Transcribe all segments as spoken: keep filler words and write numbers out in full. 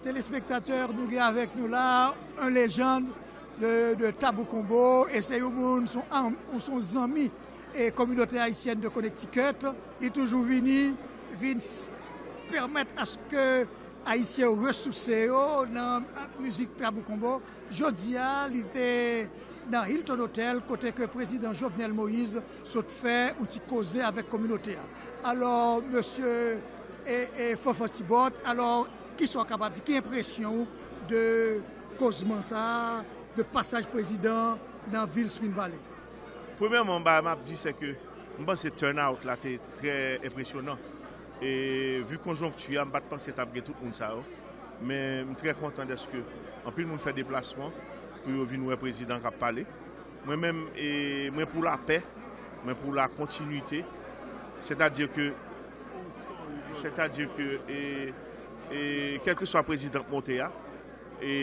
Telespektatè, nou gen avèk nou la, yon lejand de, de Tabou Konbo, e se yon moun, se yon, se yon zanmi e kominote ayisyèn de Connecticut. Li toujou vini, vin s-, pèmèt aske Ayisyen yo resouse yo nan mizik Tabou Konbo. Jodi a, li te nan Hilton Hotel, kote ke prezidan Jovenel Moïse sot fè yon ti koze avèk kominote a. Alò, mesye e, e Fanfan Tibòt, alò, kisa w kapab di? Ki enpresyon w de kozman sa a, de pasaj prezidan nan vil Spring Valley? Premyèman, bagay m ap di, se ke m panse turnout la te trè enpresyonan. E vi konjonkti a, m pa t panse t ap gen tout moun sa yo. Men m trè kontan dèske anpil moun fè deplasman pou yo vin wè prezidan k ap pale. Mwen menm, e, mwen pou lapè, mwen pou la kontinite. Sètadi ke, sètadi ke, e, e, kèlkeswa prezidan k monte a, e,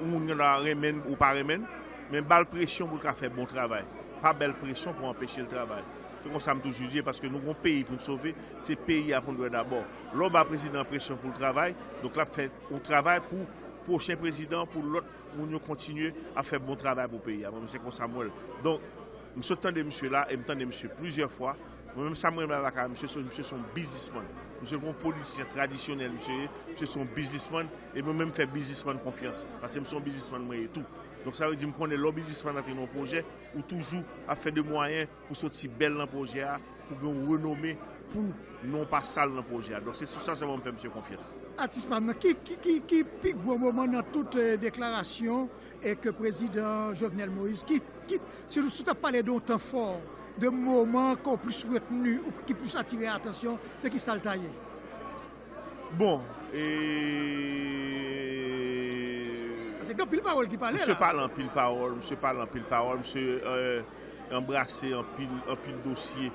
ou moun nan renmen l ou pa renmen l, men ba l presyon pou l ka fè bon travay. Pa ba l presyon pou anpeche l travay. Se konsa m toujou di, paske nou gon peyi pou n sove, se peyi a pou n wè dabò. Lè w ba prezidan presyon pou l travay, donk l ap fè yon travay pou pwochen prezidan, pou lòt moun yo kontinye ap fè bon travay pou peyi a. Mwen, se konsa m wè l. Donk, m sot tande misye la, e m tande misye plizyè fwa. Mwen menm, sa m renmen lakay misye, se misye se yon biznismann. Misye pa yon politisyen tradisyonèl, misye ye. Misye se yon biznismann, e mwen menm m fè biznismann konfyans. Paske m se yon biznismann mwen ye tou. Donk, sa vle di, m konnen lè yon biznismann antre nan yon pwojè, ou toujou ap fè de mwayen pou soti bèl nan pwojè a, pou gen yon renome, pou non w pa sal nan pwojè a. Donk, se sou sa sèlman m fè misye konfyans. Atis pa m nan, ki, ki, ki, ki pi gwo moman nan tout, eh, deklarasyon e ke prezidan Jovenel Moïse, ki, ki, si, si w t ap pale de yon tan fò, de moman ke w plis retni, ou ki plis atire atansyon, se ki sa l ta ye? Bon, e... Paske gen anpil pawòl ki pale la. Misye pale anpil pawòl, misye pale anpil pawòl, misye, eh, anbrase anpil, anpil dosye.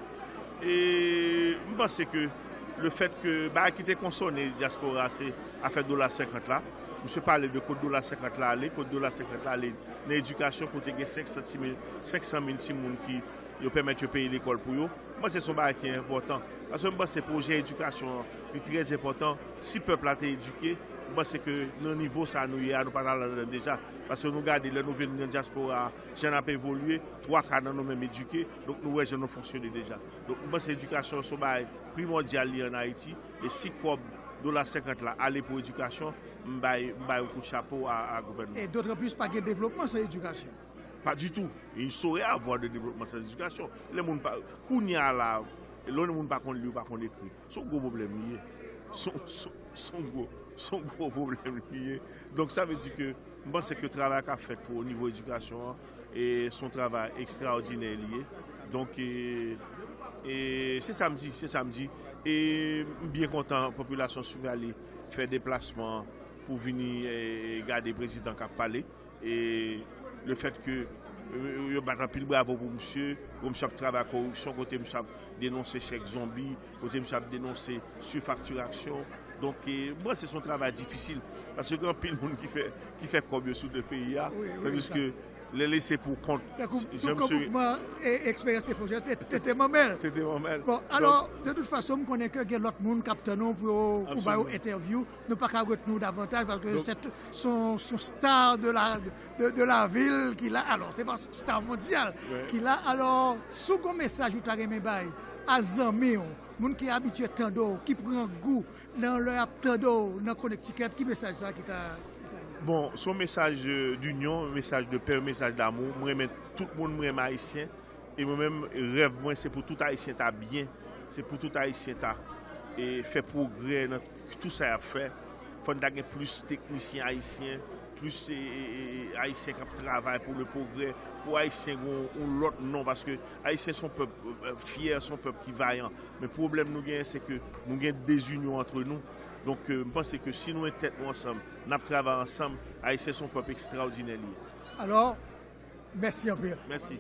E m panse ke lefèt ke bagay ki te konsène dyaspora, se afè dola senkant la. Misye pale de kote dola senkant la ale, kote dola senkant la ale nan edikasyon, kote gen senk san ti mil, senk san mil timoun ki yo pèmèt yo peye lekòl pou yo. M panse se yon bagay ki enpòtan. Paske m panse pwojè edikasyon an, li trè enpòtan. Si pèp la te edike, m panse ke nan nivo sa nou ye a, nou pa t al ladan deja. Paske nou gade, lè nou vin nan dyaspora a, jan n ap evolye, twa ka nan nou menm edike, donk nou wè jan nou fonksyone deja. Donk, m panse edikasyon se yon bagay primòdyal li an Ayiti, e si kòb dola senkant la ale pou edikasyon, m bay, m bay yon kout chapo a, a gouvènman. E dotranplis, pa gen devlopman san edikasyon. Pas du tout. Il saurait avoir de développement sans éducation. Lè moun pa, kounye a la, lè moun pa konn li, pa konn ekri. Se yon gwo pwoblèm li ye. Se yon, se yon, se yon gwo, se yon gwo pwoblèm li ye. Donk, sa vle di ke m panse ke travay k ap fèt pou o nivo edikasyon an, e se yon travay ekstraòdinè li ye. Donk, e, e se sa m di, se sa m di. E m byen kontan popilasyon Spring Valley fè deplasman pou vini, e, gade prezidan k ap pale. E lefèt ke, e, yo bat anpil bravo pou misye, pou misye ap travay koripsyon, kote misye ap denonse chèk zonbi, kote misye ap denonse sifaktirasyon. Donk, e, m panse se yon travay difisil, paske gen anpil moun ki fè, ki fè kòb yo sou de peyi a, tandiske lè l se pou kont, tankou tout konpòtman e eksperyans te fè w, te, te, te manmèl. Te, te manmèl. Bon, alò, de tout fason, m konnen ke gen lòt moun k ap tann ou pou yo, pou ba yo entèvyou. Nou pa ka retni w davantaj, paske se t-, se yon, se yon star de la, de, de la vil ki la. Alò, se pa star mondyal ki la. Alò, si w gen yon mesaj ou ta renmen bay a zanmi w, moun ki abitye tande w, ki pran gou nan lè y ap tande w nan Connecticut, ki mesaj sa ki ta, ki ta ye? Bon, se yon mesaj, euh, d'inyon, yon mesaj de pè, yon mesaj damou. Mwen renmen tout moun, mwen renmen Ayisyen. E mwen menm, rèv mwen, se pou tout Ayisyen ta byen. Se pou tout Ayisyen ta, e, fè pwogrè nan tou sa y ap fè. Fò n ta gen plis teknisyen ayisyen, plis, e, e, e, Ayisyen k ap travay pou le progrès, pou Ayisyen gen yon, yon lòt non, paske Ayisyen se yon pèp, e, fyè, se yon pèp ki vayan. Men pwoblèm nou genyen, se ke nou gen dezinyon antre nou. Donk, e, m panse ke si nou met tèt nou ansanm, n ap travay ansanm, Ayisyen se yon pèp ekstraòdinè li ye. Alò, mèsi anpil. Mèsi.